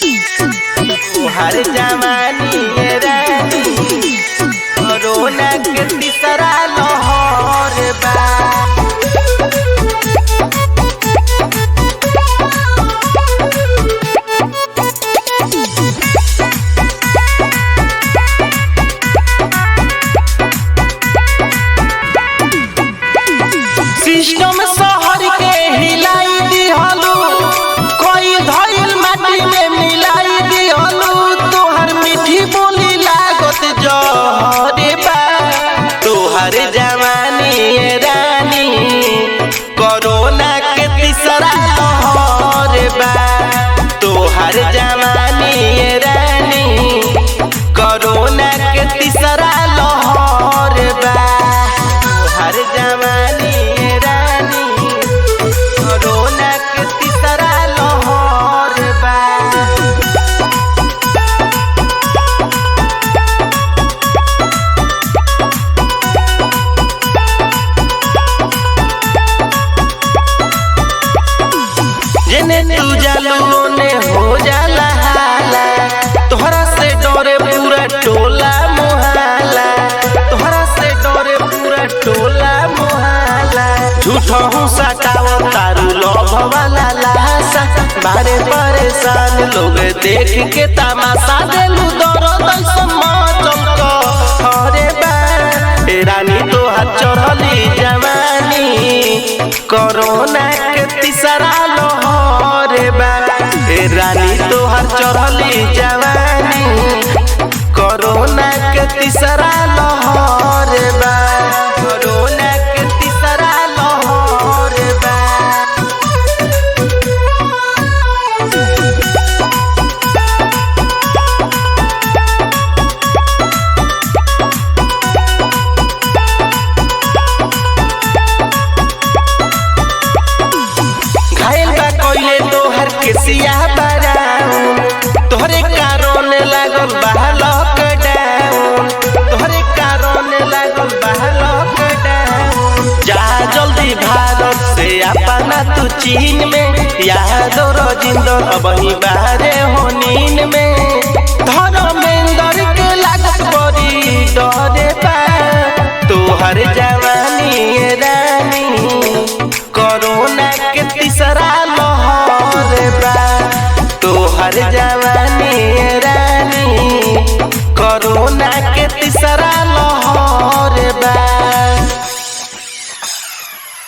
तोहर जवानी रानी कोरोना के तीसरा लहर बा। सिस्टम शहर के हिलाई दिहलू, कोई धइल माटी में मिलाई दिहलू। तोहर मीठी बोली लागत जहरे बा। तोहर जवानी रानी कोरोना के तीसरा लहर बा। तोहर जवानी रानी कोरोना के तीसरा लहर बा। तोहर जवानी रानी कोरोना के तीसरा लहर बा। जेने तू जालू ओने हो जाला हाला, तोहरा से डरे पूरा टोला मोहल्ला। तोहरा से डरे पूरा टोला मोहल्ला। झूठो हूँ सटाव तारू लोभ वाला लाशा, बारे परेशान लोग देख के तमाशा। देलू दर्द ऐसन मचल कहरे बा। ए रानी तोहार चढ़ली जवानी कोरोना के तीसरा लहर बा। ए रानी तोहार चढ़ली जवानी कोरोना के तीसरा लहर बा। कोरोना के तीसरा लहर बा। घायल बा कइले तोहर केसिया बराउन, तोहरे कारण लागल बा लॉकडाउन। तोहरे कारण लागल बा लॉकडाउन। जा जल्दी भारत से अपना तू चीन में, याद रजिंदर अब ही बाहरे हो नींद में। धर्मेंद्र के लागत बड़ी डरे बा। तोहर जवानी